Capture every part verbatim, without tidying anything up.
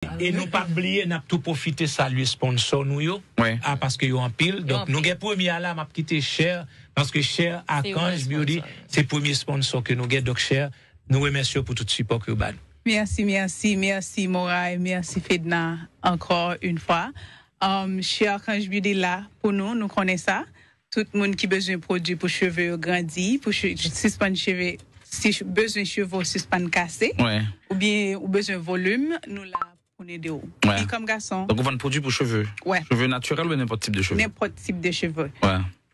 E nou p ap bliye, n ap tou pwofite salye sponsò nou yo. A, paske yo anpil. Donk, nou gen premye a la, m ap kite Cher, paske Cher Archange Beauty, se premye sponsò ke nou gen. Donk, Cher, nou remèsye yo pou tout sipò ke yo ba nou. Mèsi, mèsi, mèsi, Moray, mèsi, Fedna, encore une fois. Um, Cher Archange Beauty la pou nou, nou konnen sa. Tout moun ki bezwen pwodui pou cheve yo grandi, pou che- sispann cheve, si ch- bezwen cheve w sispann kase, oubyen ou bezwen volim, nou la pou n ede w. Fi kòm gason. Donk, ou vann pwodui pou cheve? Cheve natirèl oubyen nenpòt tip de cheve? Nenpòt tip de cheve.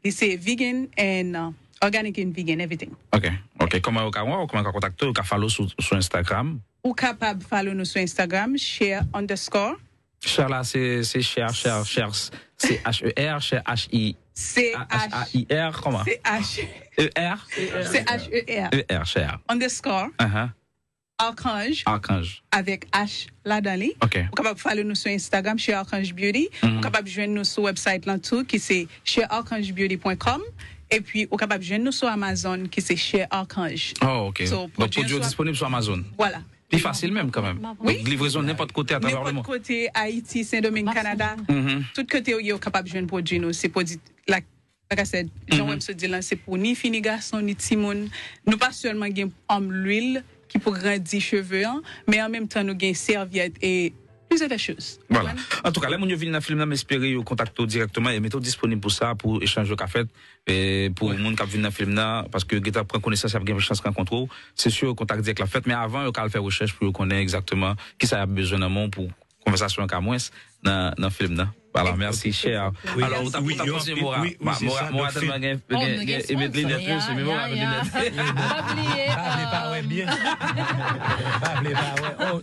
Li se vegan and uh, organic and vegan, everything. Ok, ok. Kòman yo ka wè w? Kòman yo ka kontakte w? Yo ka follow sou, sou Instagram? Ou kapab follow nou sou Instagram, Cher underscore. Cher la, se, se Cher, Cher, Cher, se H E R, Cher, H I, C H. H A I R, kòman? C H. E R? C H E R. E R, Cher. Underscore. Archange. Archange. Avèk H ladan li. Ok. Ou kapab follow nou sou Instagram, Cher Archange Beauty. Ou kapab jwenn nou sou website lan tou, ki se cher archange beauty point com. Epi, ou kapab jwenn nou sou Amazon, ki se Cher Archange. Oh, ok. So, donk, pwodui yo disponib sou Amazon? Vwala. Pi fasil menm, kanmenm. Wi. Donk, livrezon nenpòt kote atravè lemonn. Nenpòt kote, Ayiti, Sendomeng, Kanada. Tout kote ou ye, ou kapab jwenn pwodui nou. Se pwodui, like, like I said, jan w wè m sot di lan, se pou ni fi, ni gason, ni timoun. Nou pa sèlman gen, um, lwil ki pou grandi cheve an, men an menm tan, nou gen sèvyèt e plizyè dè choz. Vwala. Antouka, lè moun yo vin nan fim nan, m espere yo kontakte w dirèkteman e mete w disponib pou sa, pou echanj yo ka fèt, e pou moun k ap vin nan fim nan, paske yo gentan pran konesans, y ap gen chans rankontre w. Se si, kontak dirèk la fèt, men avan, yo ka al fè rechèch pou yo konnen egzakteman kisa y ap bezwen nan men w pou konvèsasyon an ka mwens nan, nan fim nan. Vwala, mèsi, Cher. Alò, ou t ap, ou t ap kontinye, Mora. Mora, Mora tèlman gen, gen, gen, e met linèt, wi, se, men Mora met linèt. Pa bliye, pa vle pa wè byen. Pa vle pa wè. Oh,